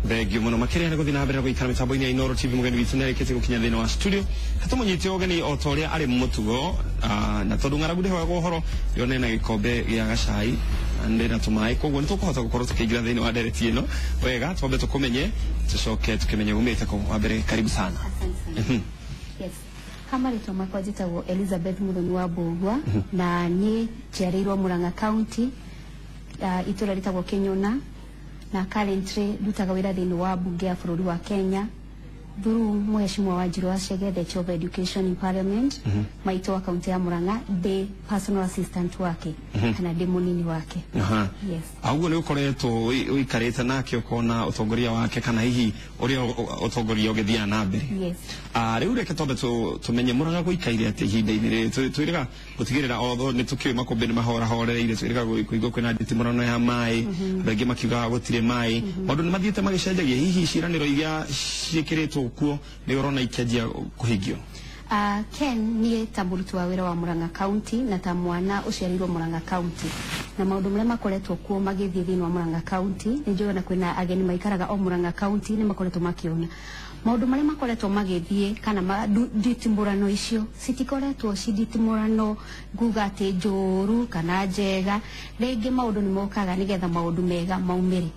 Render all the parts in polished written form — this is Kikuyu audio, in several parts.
Thengio muno makiria nĩ gũthiĩ na mbere na gũikara mĩtambo-inĩ ya Inooro TV. Mũgeni witũ nĩ arĩkĩtie gũkinya thĩinĩ wa studio, tũmũnyite ũgeni o ta ũrĩa arĩ mũtugo, na tondũ ng'aragu ndĩhoyagwo ũhoro, ndĩrona ena gĩkombe gĩa gacai na ndĩna tũmaĩ, koguo nĩ tũkũhota gũkorwo tũkĩingĩra thĩinĩ wa ndereti ĩno wega. Twambe tũkũmenye, tũcoke tũkĩmenye umĩte kũ. Wa mbere, karibu sana. Asante sana. Yes. Kama rĩtwa makwa njĩtagwo Elizabeth Muthoni wa Mbũgua, na niĩ njiarĩirwo Murang'a County, itũra rĩtagwo Kĩnyona, na currently ndutaga wĩra thĩinĩ wa bunge ya bũrũri wa Kenya through Mheshimiwa Wanjiru wa Chege, the Chair of Education in Parliament, maitũ wa kaunti ya Murang'a. Ndĩ personal assistant wake kana ndĩ mũnini wake. Yes. Ũguo nĩ ũkoretwo ũikarĩte nake, ũkona ũtongoria wake kana hihi ũrĩa ũtongoria ũgĩthiaga na mbere? Yes. Rĩu reke twambe tũmenye Murang'a gũikaire atĩ ihinda-inĩ rĩrĩ. Twĩrĩga gũtigĩrĩra otho nĩ tũkĩũĩ makũmbĩ nĩ mahorahoreire, twĩrĩga kũigua kwĩna nditimũrano ya maĩ, andũ aingĩ makiugaga gũtirĩ maĩ. Maũndũ nĩ mathiĩte magĩcenjagia. Hihi ciĩranĩro iria ciĩkĩrĩtwo kuo nĩ ũrona ikĩanjia kũhingio? Ken, niĩ ta mũruti wa wĩra wa Murang'a County na ta mwana ũciarĩirwo Murang'a County na maũndũ marĩa makoretwo kuo magĩthiĩ thĩinĩ wa Murang'a County, nĩ njũĩ ona kwĩna ageni maikaraga o Murang'a County, nĩ makoretwo makĩona maũndũ marĩa makoretwo magĩthiĩ kana nditimũrano icio citikoretwo ci nditimũrano nguga atĩ njũru kana njega. Rĩngĩ maũndũ nĩ mokaga nĩgetha maũndũ mega maumĩre,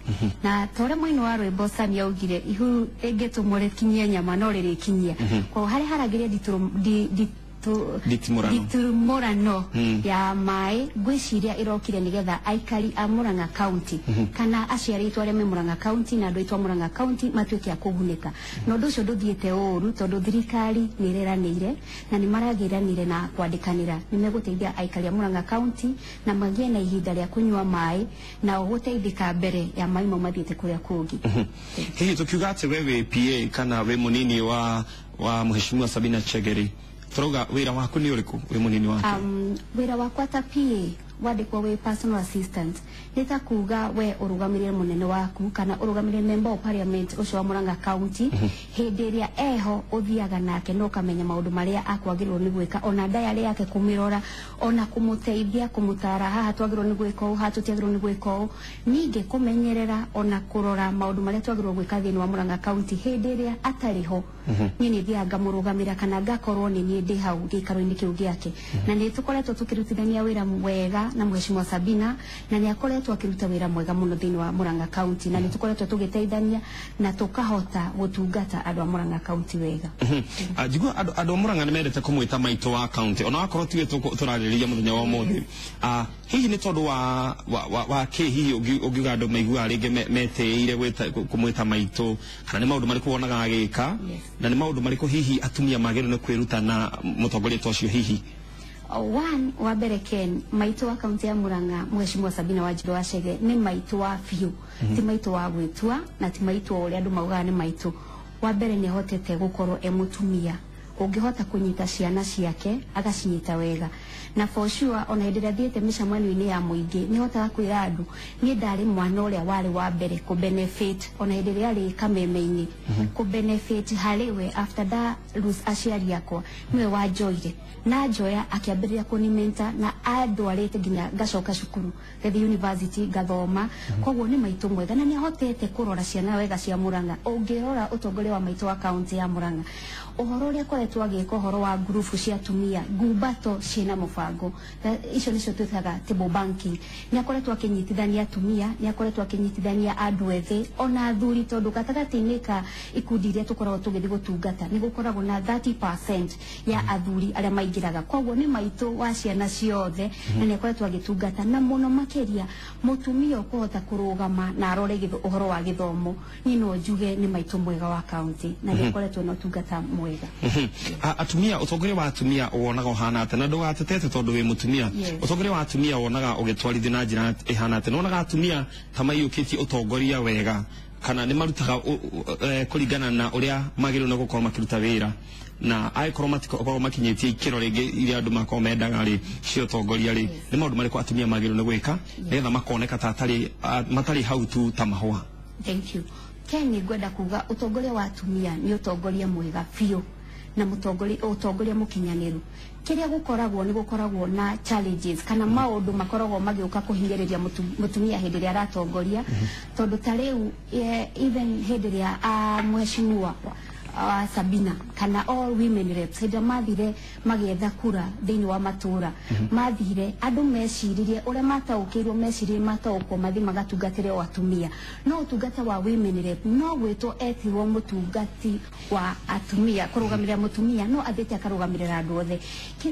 na ta ũrĩa mũini wa rwĩmbo Sami augire, ihu rĩngĩtũmwo rĩkinyie nyama no rĩrĩkinyia. Koguo harĩa haragĩria Nditimũrano. Nditimũrano ya maĩ, ngwĩciria ĩrokire nĩgetha aikari a Murang'a County kana aciari aitũ arĩa me Murang'a County na andũ aitũ a Murang'a County matuĩke a kũgunĩka, na ũndũ ũcio ndũthiĩte ũru tondũ thirikari nĩ ĩreranĩire na nĩ maragĩranire na kwandĩkanĩra nĩ megũteithia aikari a Murang'a County na magĩe na ihinda rĩa kũnyua maĩ na gũteithĩka mbere ya maĩ mau mathiĩte kũrĩa kũngĩ. Hihi tukiuga atĩ we wĩ PA kana wĩ mũnini wa Mheshimiwa Sabina Chege, turauga wĩra waku nĩ ũrĩkũ wĩ mũnini wake? Wĩra wakwa ta PA, wandĩkwo wĩ personal assistant, nĩ ta kuga we ũrũgamĩrĩre mũnene waku kana ũrũgamĩrĩre member of parliament ũcio wa Murang'a County. Hĩndĩ ĩrĩa eho, ũthiaga nake na ũkamenya maũndũ marĩa akwagĩrĩirwo nĩ gwĩka, ona diary yake kũmĩrora, ona kũmũteithia, kũmũtara haha twagĩrĩirwo nĩ gwĩka ũũ, haha tũtiagĩrĩirwo nĩ gwĩka ũũ, ningĩ kũmenyerera ona kũrora maũndũ marĩa twagĩrĩirwo gwĩka thĩinĩ wa Murang'a County. Hĩndĩ ĩrĩa atarĩ ho, niĩ nĩ thiaga ngamũrũgamĩra kana ngakorwo nĩ niĩ ndĩ hau gĩikaro-inĩ kĩu gĩake, na nĩ tũkoretwo tũkĩrutithania wĩra wega na Mheshimiwa Sabina, na nĩ akoretwo akĩruta wĩra mwega mũno thĩinĩ wa Murang'a County, na nĩ tũkoretwo tũgĩteithania na tũkahota gũtungata andũ a Murang'a County wega. Njigua andũ a Murang'a nĩ mendete kũmwĩta maitũ wa county, ona wakorwo tiwe tũrarĩrĩria mũthenya wa ũmũthĩ. Hihi nĩ tondũ wa kĩ hihi ũngiuga andũ maiguaga rĩngĩ metĩĩire kũmwĩta maitũ, kana nĩ maũndũ marĩkũ wonaga agĩka, na nĩ maũndũ marĩkũ hihi atumia magĩrĩirwo nĩ kwĩruta na mũtongoria ta ũcio hihi? One, wa mbere, Ken, maitũ wa kaunti ya Murang'a, Mheshimiwa Sabina Wanjiru wa Chege, nĩ maitũ wa biũ, ti maitũ wa gwĩtua na ti maitũ o ũrĩa andũ maugaga nĩ maitũ. Wa mbere, nĩ ahotete gũkorwo e mũtumia ũngĩhota kũnyita ciana ciake agacinyita wega, na for sure ona hĩndĩ ĩrĩa thiĩte mĩcemanio-inĩ ya mũingĩ, nĩ hotaga kwĩra andũ niĩ ndarĩ mwana ũrĩa warĩ wa mbere kũ benefit, ona hĩndĩ ĩrĩa arĩ kameme-inĩ, kũ benefit harĩ we after nda lose aciari akwa, nĩwe wanjoire na njoya akĩambĩrĩria kũnimenta na andwarĩte nginya ngacoka cukuru, ngathiĩ university ngathoma. Koguo nĩ maitũ mwega na nĩ ahotete kũrora ciana wega cia Murang'a. Ũngĩrora ũtongoria wa maitũ wa kaunti ya Murang'a, ũhoro ũrĩa akoretwo agĩka, ũhoro wa ngurubu cia atumia, ngumbato ciĩna mũbango, icio nĩcio twĩtaga table banking, nĩ akoretwo akĩnyitithania atumia, nĩ akoretwo akĩnyitithania andũ ethĩ ona athuri, tondũ gatagatĩ-inĩ ka ikundi iria tũkoragwo tũgĩthiĩ gũtungata nĩ gũkoragwo na 30% ya athuri arĩa maingĩraga. Koguo nĩ maitũ wa ciana ciothe na nĩ akoretwo agĩtungata, na mũno makĩria mũtumia ũkũhota kũrũgama na arore ũhoro wa gĩthomo, niĩ no njuge nĩ maitũ mwega wa kaunti na nĩ akoretwo na ũtungata mwega. Atumia, ũtongoria wa atumia wonaga ũhana atĩa? Na ndũgatetete tondũ wĩ mũtumia. Ũtongoria wa atumia wonaga ũgĩtwarithio na njĩra ĩhana atĩa? Nĩwonaga atumia ta maiyũkĩtie ũtongoria wega, kana nĩ marutaga kũringana na ũrĩa magĩrĩirwo nĩ gũkorwo makĩruta wĩra, na angĩkorwo matikorwo makinyĩtie ikĩro rĩngĩ iria andũ makorwo mendaga rĩ cia ũtongoria rĩ, nĩ maũndũ marĩkũ atumia magĩrĩirwo nĩ gwĩka nĩgetha makoneka ta matarĩ hau tu ta mahũa? Thank you, Ken. Ngwenda kuga ũtongoria wa atumia nĩ ũtongoria mwega biũ, na mũtongoria mũkinyanĩru. Kĩrĩa gũkoragwo nĩ gũkoragwo na challenges kana maũndũ makoragwo magĩũka kũhinyĩrĩria mũtumia hĩndĩ ĩrĩa aratongoria, tondũ ta rĩu even hĩndĩ ĩrĩa mheshimiwa Sabina kana all women reps hĩndĩ ĩrĩa mathire magĩetha kura thĩinĩ wa matũra, mathire andũ meciririe ũrĩa mataũkĩirwo, meciririe mataũkwo mathiĩ magatungatĩre o atumia. No ũtungata wa women rep no gwĩtwo etirwo mũtungati wa atumia, kũrũgamĩrĩra mũtumia, no athiĩte akarũgamĩrĩra andũ othe.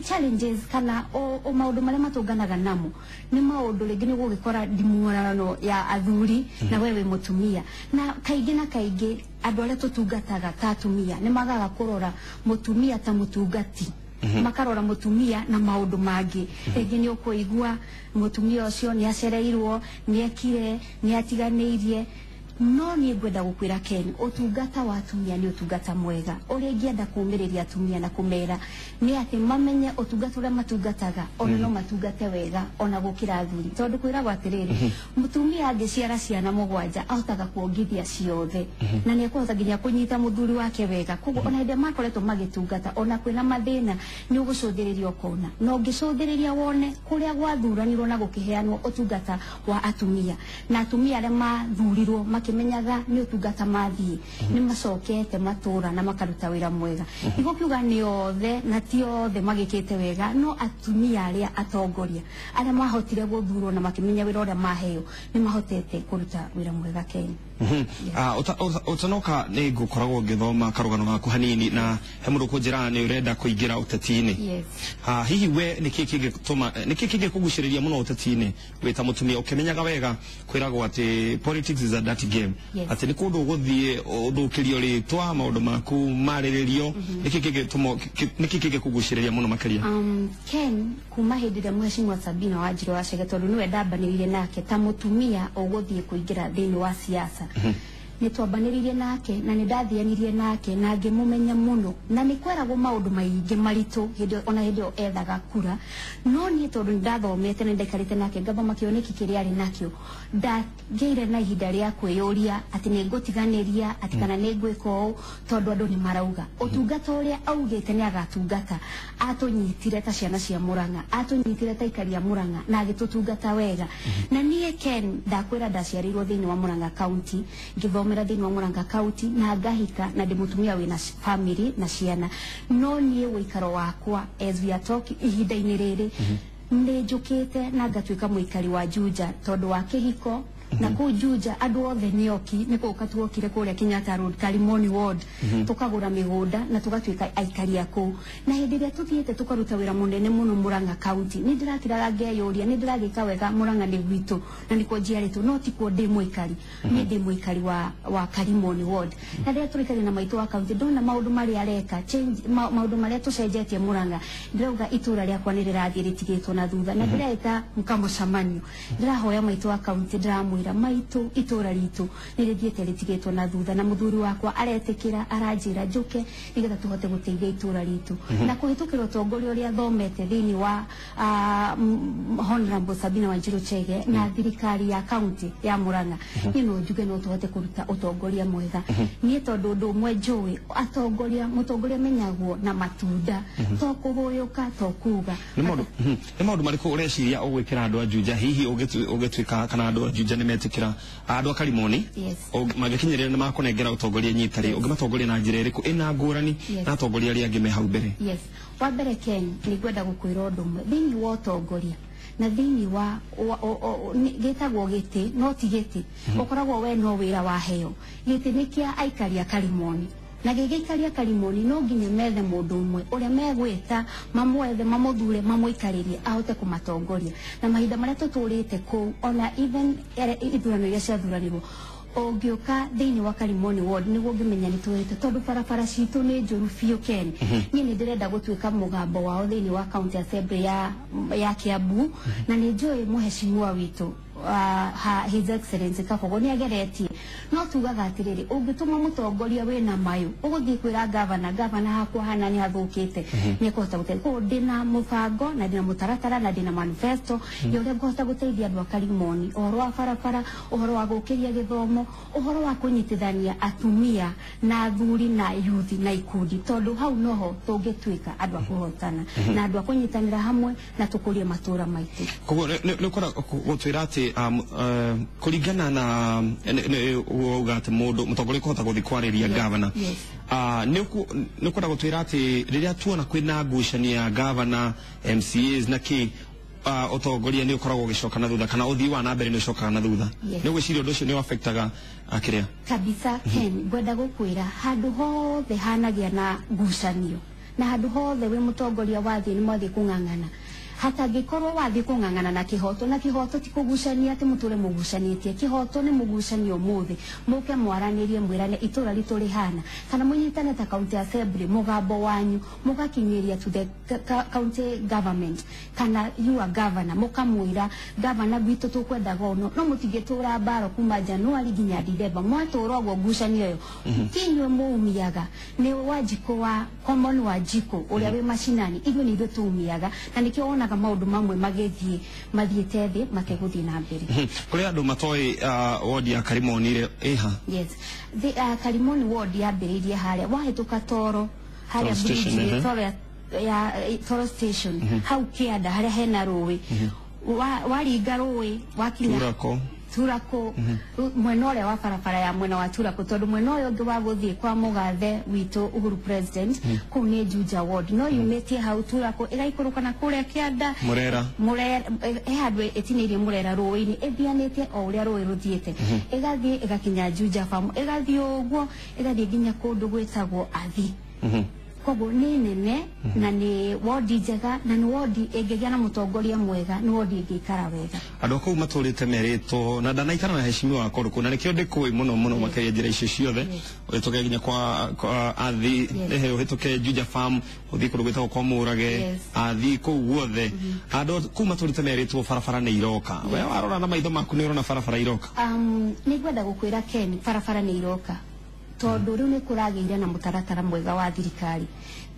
Challenges kana o maũndũ marĩa matũnganaga namo nĩ maũndũ rĩngĩ nĩ gũgĩkora ndimũrano ya athuri na we wĩ mũtumia, na kaingĩ na kaingĩ andũ arĩa tũtungataga ta atumia nĩ magaga kũrora mũtumia ta mũtungati, makarora mũtumia na maũndũ mangĩ. Rĩngĩ nĩ ũkũigua mũtumia ũcio nĩ acereirwo, nĩ ekire, nĩ atiganĩirie. No niĩ ngwenda gũkwĩra Ken, ũtungata wa atumia nĩ ũtungata mwega. Ũrĩa ingĩenda kũũmĩrĩria atumia na kũmera nĩ atĩ mamenye ũtungata ũrĩa matungataga ona no matungate wega ona gũkĩra athuri, tondũ kwĩragwo atĩrĩrĩ, mũtumia angĩciara ciana 7 ahotaga kuongithia ciothe na nĩ ekũhota nginya kũnyita mũthuri wake wega. Koguo ona hĩndĩ ĩrĩa makoretwo magĩtungata ona kwĩna mathĩna nĩ ũgũcũthĩrĩria ũkona, na ũngĩcũthĩrĩria wone kũrĩa gwathuranirwo na gũkĩheanwo ũtungata wa atumia, na atumia arĩa mathurirwo makimenyaga nĩ ũtungata mathiĩ nĩ macokete matũra na makaruta wĩra mwega. Igũkiuga nĩ othe na ti othe magĩkĩte wega, no atumia arĩa atongoria arĩa mahotire gũthurwo na makĩmenya wĩra ũrĩa maheo nĩ mahotete kũruta wĩra mwega Ken. Ũtanoka nĩ ngũkoragwo ngĩthoma karũgano gaku hanini na he mũndũ kũnjĩra nĩ ũrenda kũingĩra ũteti-inĩ. Hihi we nĩkĩ kĩngĩtũma, nĩkĩ kĩngĩkũgucĩrĩria mũno ũteti-inĩ wĩ ta mũtumia ũkĩmenyaga wega kwĩragwo atĩ politics is a dirty game, atĩ nĩ kũndũ ũgũthiĩ ũthũkĩrio rĩtwa, maũndũ maku marĩrĩrio, nĩkĩ kĩngĩtũma, nĩkĩ kĩngĩkũgucĩrĩria mũno makĩria? Ken, kuma hĩndĩ ĩrĩa mheshimiwa Sabina Wanjiru wa Chege, tondũ nĩwe ndambanĩrĩire nake ta mũtumia ũgũthiĩ kũingĩra thĩinĩ wa siasa, nĩ twambanĩrĩirie nake na nĩ ndathianirie nake na ngĩmũmenya mũno, na nĩ kweragwo maũndũ maingĩ maritũ hĩndĩ ona hĩndĩ ĩyo ethaga kura, no niĩ tondũ nĩ ndathomete na nĩ ndaikarĩte nake ngathoma kĩoneki kĩrĩa arĩ nakĩo, ndagĩire na ihinda rĩa kwĩyũria atĩ nĩ ngũtiganĩria atĩ kana nĩ ngwĩka ũũ, tondũ andũ nĩ marauga ũtungata ũrĩa augĩte nĩ agatungata. Atũnyitire ta ciana cia Murang'a, atũnyitire ta aikari a Murang'a na agĩtũtungata wega. Na niĩ Ken ndakwĩra ndaciarĩirwo thĩinĩ wa Murang'a County, ngĩthomera thĩinĩ wa Murang'a County na ngahika na ndĩ mũtumia wĩna family na ciana, no niĩ ũikaro wakwa as we are talking ihinda-inĩ rĩrĩ nĩ njũkĩte na ngatuĩka mũikari wa Juja tondũ wa kĩhiko, na kũu Juja andũ othe nĩ oki, nĩ kũũka tuokire kũrĩa Kenyatta Road Karimoni Ward, tukagũra mĩgũnda na tũgatuĩka aikari a kũu. Na hĩndĩ ĩrĩa tũthiĩte tũkaruta wĩra mũnene mũno Murang'a County, nĩ ndĩrakiraga ngeyũria nĩ ndĩragĩka wega Murang'a nĩ gwitũ na nĩkuo njiarĩtwo, no tikuo ndĩ mũikari, niĩ ndĩ mũikari wa Karimoni Ward. Na rĩrĩa tũrĩkaria na maitũ wa county ndona maũndũ marĩa areka change, maũndũ marĩa tũcenjetie Murang'a, ndĩrauga itũra rĩakwa nĩ rĩrathiĩ rĩtigĩtwo na thutha, na ndĩreta mũkamũcemanio, ndĩrahoya maitũ wa county, ndĩramwĩra maitũ itũra ritũ nĩ rĩthiĩte rĩtigĩtwo na thutha, na mũthuri wakwa aretĩkĩra aranjĩra njũke nĩgetha tũhote gũteithia itũra ritũ. Na kũhĩtũkĩra ũtongoria ũrĩa thomete thĩinĩ wa Honorable Sabina Wanjiru Chege na thirikari ya county ya Murang'a, niĩ no njuge no tũhote kũruta ũtongoria mwega. Niĩ tondũ ũndũ ũmwe njũĩ, atongoria mũtongoria menyagwo na matunda, to kũhũyũka to kuga. Nĩ maũndũ marĩkũ ũreciria ũgwĩkĩra andũ a Juja hihi ũgĩtuĩka kana andũ a Juja nĩ metĩkĩra andũ a Karimoni mangĩkinyĩrĩra nĩ makũnengera ũtongoria nyita rĩ, ũngĩmatongoria na njĩra ĩrĩkũ ĩna ngũrani na atongoria arĩa angĩ me hau mbere? Yes, wa mbere Ken, nĩ ngwenda gũkwĩra ũndũ ũmwe thĩinĩ wa ũtongoria na thĩinĩ wa gĩtagwo gĩtĩ no ti gĩtĩ, ũkoragwo we no wĩra waheo. Gĩtĩ nĩ kĩa aikari a Karimoni, na gĩgĩikaria Karimoni no nginya methe mũndũ ũmwe ũrĩa megwĩta mamwethe mamũthure mamũikarĩrie ahote kũmatongoria. Na mahinda marĩa tũtũrĩte kũu ona even ithurano iria ciathuranirwo, ũngĩũka thĩinĩ wa Karimoni Ward nĩguo ũngĩmenya nĩ tũrĩte, tondũ barabara citũ nĩ njũru biũ Ken. Niĩ nĩ ndĩrenda gũtuĩka mũgambo wao thĩinĩ wa county assembly ya Kiambu, na nĩ njũĩ mũheshimiwa witũ His Excellency Kabogo nĩ ageretie no tugaga atĩrĩrĩ ũngĩtũma mũtongoria wĩna mayũ ũgũthiĩ kwĩra gavana hakwa hana nĩ hathũkĩte nĩ ekũhota gũteithia. Koguo ndĩna mũbango na ndĩna mũtaratara na ndĩna manifesto ya ũrĩa ngũhota gũteithia andũ a Karimoni ũhoro wa barabara, ũhoro wa gũkĩria gĩthomo, ũhoro wa kũnyitithania atumia na athuri na yuthi na ikundi, tondũ hau noho tũngĩtuĩka andũ a kũhotana na andũ a kũnyitanĩra hamwe na tũkũrie matũra maitũ. Koguo nĩ ũkwenda gũtwĩra atĩ kũringana na wauga atĩ mũndũ mũtongoria kũhota gũthiĩ kwarĩria gavana, nĩ ũkwenda gũtwĩra atĩ rĩrĩa tuona kwĩna ngucanio ya gavana, MCAs na kĩ, ũtongoria nĩ ũkoragwo ũgĩcoka na thutha kana ũthii wa na mbere nĩ ũcokaga na thutha? Nĩ ũgwĩciria ũndũ ũcio nĩ affectaga kĩrĩa kabisa? Ken, ngwenda gũkwĩra handũ hothe hanagĩa na ngucanio na handũ hothe wĩ mũtongoria wathiĩ nĩ mwathiĩ kũng'ang'ana, hatangĩkorwo wathiĩ kũng'ang'ana na kĩhoto, na kĩhoto ti kũgucania atĩ mũtũre mũgucanĩtie, kĩhoto nĩ mũgucanio ũmũthĩ mũke mwaranĩrie mwĩrane itũra ritũ rĩhana, kana mũnyitane ta county assembly mũgambo wanyu mũgakinyĩria to the county government kana you are governor, mũkamwĩra governor gwitũ tũkwendaga ũno, no mũtingĩtũra mbaro kuma January nginya Dithemba mwatũra ũguo ngucanio ĩyo ti inyuĩ mũumiaga, nĩ Wanjikũ wa common Wanjikũ ũrĩa wĩ macinani, ithuĩ nĩ ithuĩ tũumiaga, na nĩkĩo wonaga maũndũ mamwe magĩthiĩ mathiĩte thĩ mategũthiĩ na mbere. Kũrĩ andũ matoĩ ward ya Karimoni rĩ ĩha? Yes, the Karimoni ward yambĩrĩirie harĩa wahĩtũka Toro harĩa bridge Toro ya Toro station hau kĩanda harĩa hena rũĩ waringa rũĩ wakinya Turako mwena ũrĩa wa barabara ya mwena wa Turako, tondũ mwena ũyũ ũngĩ wa gũthiĩ kwa mũgathe witũ Uhuru President kũu nĩ Juja ward, no yumĩtie hau Turako ĩgaikũrũka na kũrĩa kĩanda Murera he handũ ĩtinĩirie Murera rũĩ-inĩ ĩthianĩte o ũrĩa rũĩ rũthiĩte ĩgathiĩ ĩgakinya Juja farm ĩgathiĩ ũguo ĩgathiĩ nginya kũndũ gwĩtagwo Athi. Koguo nĩ nene na nĩ wodi njega na nĩ wodi ĩngĩgĩa na mũtongoria mwega, nĩ wodi ĩngĩikara wega. Andũ kũu matũrĩte merĩtwo na ndanaikara na heshimiwa wakwa kũu na nĩkĩo ndĩkũĩ mũno mũno makĩria njĩra icio ciothe, ũhĩtũke nginya kwa Athi, ũhĩtũke Juja farm, ũthiĩ kũndũ gwĩtagwo kwa Mũrage, Athi kũu guothe andũ kũu matũrĩte merĩtwo barabara nĩ iroka. We warora na maitho maku nĩ ũrona barabara iroka? Nĩ ngwenda gũkwĩra Ken, barabara nĩ iroka tondũ rĩu nĩ kũragĩire na mũtaratara mwega wa thirikari.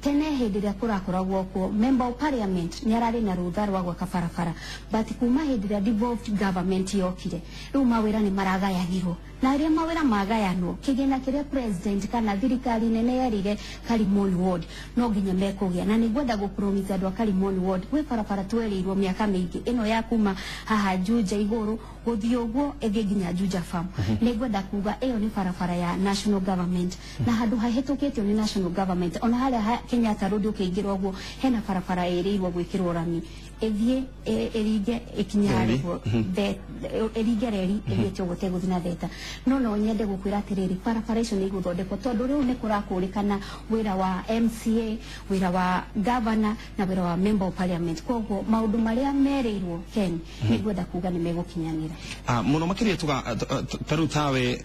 Tene hĩndĩ ĩrĩa kũrakoragwo kuo member of parliament nĩ ararĩ na rũtha rwa gwaka barabara, but kuma hĩndĩ ĩrĩa devolved government yokire rĩu mawĩra nĩ maragayanirwo, na rĩrĩa mawĩra magayanwo kĩgĩna kĩrĩa president kana thirikari nene yerire Karimoni ward no nginya mekũgĩa, na nĩ ngwenda gũpromise andũ a Karimoni ward gwĩ barabara twerirwo mĩaka mĩingĩ ĩno ya kuma haha Juja igũrũ gũthiĩ ũguo ĩthiĩ nginya Juja farm. Nĩ ngwenda kuga ĩyo nĩ barabara ya national government na handũ hahĩtũkĩtio nĩ national government, ona harĩa Kenyatta Road ũkĩingĩra ũguo hena barabara ĩrĩirwo gwĩkĩrwo rami ĩthiĩ ĩringe ĩkinye harĩa ũguo ĩringe reri ĩthiĩte ũguo ĩtegũthiĩ na theta. No nyende gũkwĩra atĩrĩrĩ barabara icio nĩ igũthondekwo tondũ rĩu nĩ kũrakũrĩkana wĩra wa MCA, wĩra wa governor na wĩra wa member of parliament. Koguo maũndũ marĩa merĩirwo Ken nĩ ngwenda kuga nĩ megũkinyanĩra. Mũno makĩria ta rĩu tawe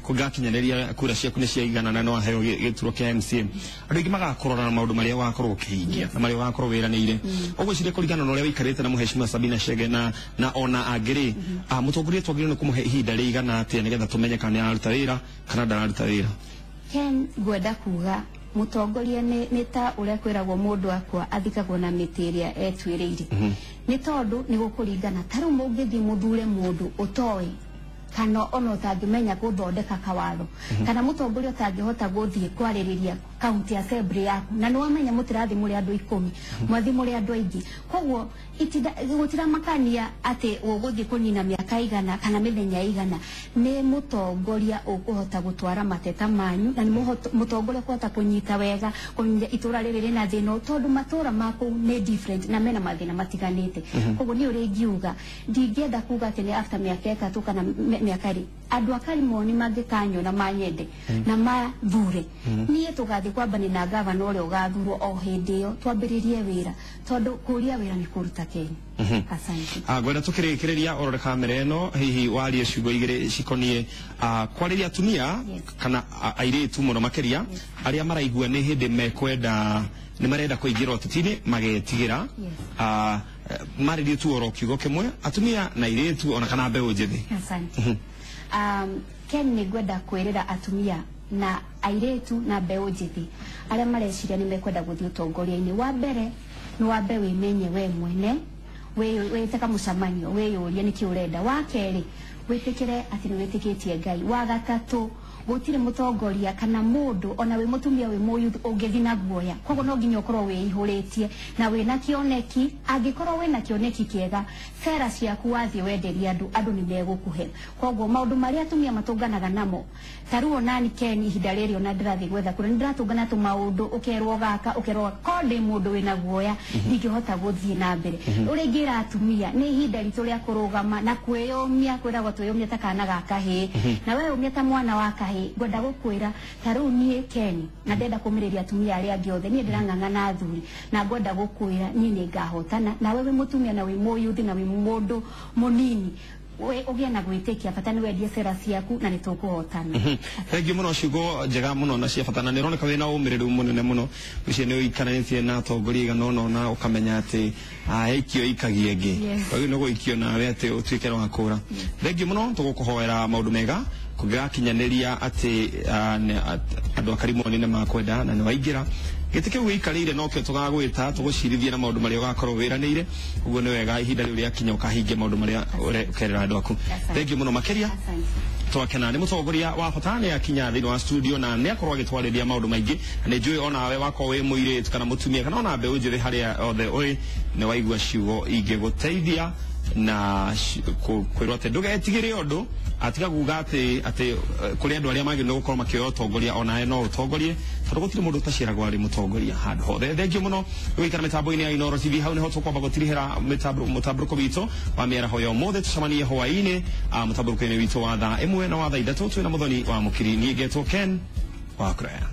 kũgakinyanĩria kura ciaku nĩ ciaigana na no aheo gĩturwa kĩa MCA, andũ aingĩ magakũrora na maũndũ marĩa wakorwo ũkĩhingia na marĩa wakorwo wĩranĩire. Ũgwĩciria kũringana na ũrĩa wĩikarĩte na mũheshimiwa Sabina Chege na ona angĩ rĩ, mũtongoria twagĩrĩirwo nĩ kũmũhe ihinda rĩigana atĩa nĩgetha tũmenye kana nĩararuta wĩra kana ndararuta wĩra? Ken, ngwenda kuga mũtongoria nĩ ta ũrĩa kwĩragwo mũndũ akua athikagwo na mĩtĩ ĩrĩa etuĩrĩire, nĩ tondũ nĩ gũkũringana. Ta rĩu mũngĩthiĩ mũthure mũndũ ũtoĩ kana ona ũtangĩmenya gũthondeka kawatho kana mũtongoria ũtangĩhota gũthiĩ kwarĩrĩria county assembly yaku na nĩ wamenya mũtirathiĩ mũrĩ andũ 10 mwathiĩ mũrĩ andũ aingĩ, koguo gũtiramakania atĩ ũgũthiĩ kũnina mĩaka igana kana mĩthenya igana, nĩ mũtongoria ũkũhota gũtwara mateta manyu na nĩ mũtongoria ũkũhota kũnyita wega kũnyita itũra rĩrĩ rĩna thĩna, tondũ matũra ma kũu nĩ different na mena mathĩna matiganĩte. Koguo niĩ ũrĩa ingiuga ndingĩenda kuga atĩ nĩ after mĩaka 3 kana mĩaka 2 andũ a Karimoni mangĩkanyona manyende na mathure niĩ tũgathiĩ kwambania na gavana ũrĩa ũgathurwo o hĩndĩ ĩyo twambĩrĩrie wĩra, tondũ kũria wĩra nĩ kũruta ta Ken. Asante. Ngwenda tukirikiria urore kamera ino hihi warie ciugo igiri cikonie kwariria atumia kana airitu muno makiria aria maraigua ni hindi mekwenda ni marenda kuingira uteti-ini magetigira maririe tu oro kiugo kimwe atumia na airitu ona kana mbeũ njithi. Asante. Ken ni ngwenda kwirira atumia na airitu na mbeũ njithi aria mareciria ni mekwenda guthii utongoria-ini. Wa mbere ni wambe wimenye we mwene, wĩte mũcemanio wĩyũrie nĩkĩ ũrenda. Wa kerĩ wĩtĩkĩre atĩ nĩ wĩtĩkĩtie Ngai. Wa gatatũ gũtirĩ mũtongoria kana mũndũ ona wĩ mũtumia wĩ mũyuthi ũngĩthiĩ na guoya, koguo no nginya ũkorwo wĩihũrĩtie na wĩna kĩoneki. Angĩkorwo wĩna kĩoneki kĩega, sera ciaku wathiĩ wenderia andũ, andũ nĩ megũkũhe. Koguo maũndũ marĩa atumia matũnganaga namo ta rĩu onani Ken ihinda rĩrĩ ona ndĩrathiĩ gwetha kura nĩ ndĩratũngana tũmaũndũ, ũkerwo gaka ũkerwo ko ndĩ mũndũ wĩna guoya ndingĩhota gũthiĩ na mbere. Ũrĩa ingĩra atumia nĩ ihinda ritũ rĩa kũrũgama na kwĩyũmia, kwĩragwo twĩyũmie ta kana ga kahĩĩ na we ũmie ta mwana wa kahĩĩ. Ngwenda gũkwĩra ta rĩu niĩ Ken na ndenda kũmĩrĩria atumia arĩa angĩ othe, niĩ ndĩrang'ang'ana athuri na ngwenda gũkwĩra niĩ nĩ ngahotana. Nawe wĩ mũtumia na wĩ mũyuthi na wĩ mũndũ mũnini ũgĩe na gwĩtĩkia, bata nĩ wendie sera ciaku na nĩ tũkũhotana. Thengiũ mũno, ciugo njega mũno na cia bata, na nĩ ũroneka wĩna ũmĩrĩru mũnene mũno. Ũcio nĩ ũikaranĩtie na atongoria igana ũna na ũkamenya atĩ aikio ikagie ĩngĩ, koguo nĩ gũikio nawe atĩ ũtuĩke wa kũra. Thengiũ mũno, tũgũkũhoera maũndũ mega kũngĩgakinyanĩria atĩ andũ a Karimoni nĩ makwenda na nĩ waingĩra gĩtĩ kĩu gĩikarĩire nokĩo tũgagwĩta tũgũcirithie na maũndũ marĩa ũgakorwo wĩranĩire. Ũguo nĩ wega ihinda rĩu rĩakinya ũkahingia maũndũ marĩa ũkerera andũ aku. Thengiũ mũno makĩria, twakena nĩ mũtongoria wa bata nĩ akinya thĩinĩ wa studio na nĩ akorwo agĩtwarĩria maũndũ maingĩ, na nĩ njũĩ onawe wakorwo wĩ mũirĩtu kana mũtumia kana ona mbeũ njĩthĩ harĩa othe ũrĩ nĩ waigua ciugo ingĩgũteithia na kwĩrwo atĩ ndũgetigĩre ũndũ, atiga kuga atĩ kũrĩ andũ arĩa magĩrĩirwo gũkorwo makĩoya ũtongoria onawe no ũtongorie, tondũ gũtirĩ mũndũ ũtaciaragwo arĩ mũtongoria handũ hothe. Thengiũ mũno gũikara mĩtambo-inĩ ya Inooro TV, hau nĩho tũkwamba gũtirihĩra mũtambũrũko witũ wa mĩaraho ya ũmũthĩ. Tũcemanie hwaĩ-inĩ mũtambũrũko-inĩ witũ wa thaa 1 na wa thaa 3 twĩna Mũthoni wa Mũkiri. Niĩ ngetwo Ken wa Kũraya.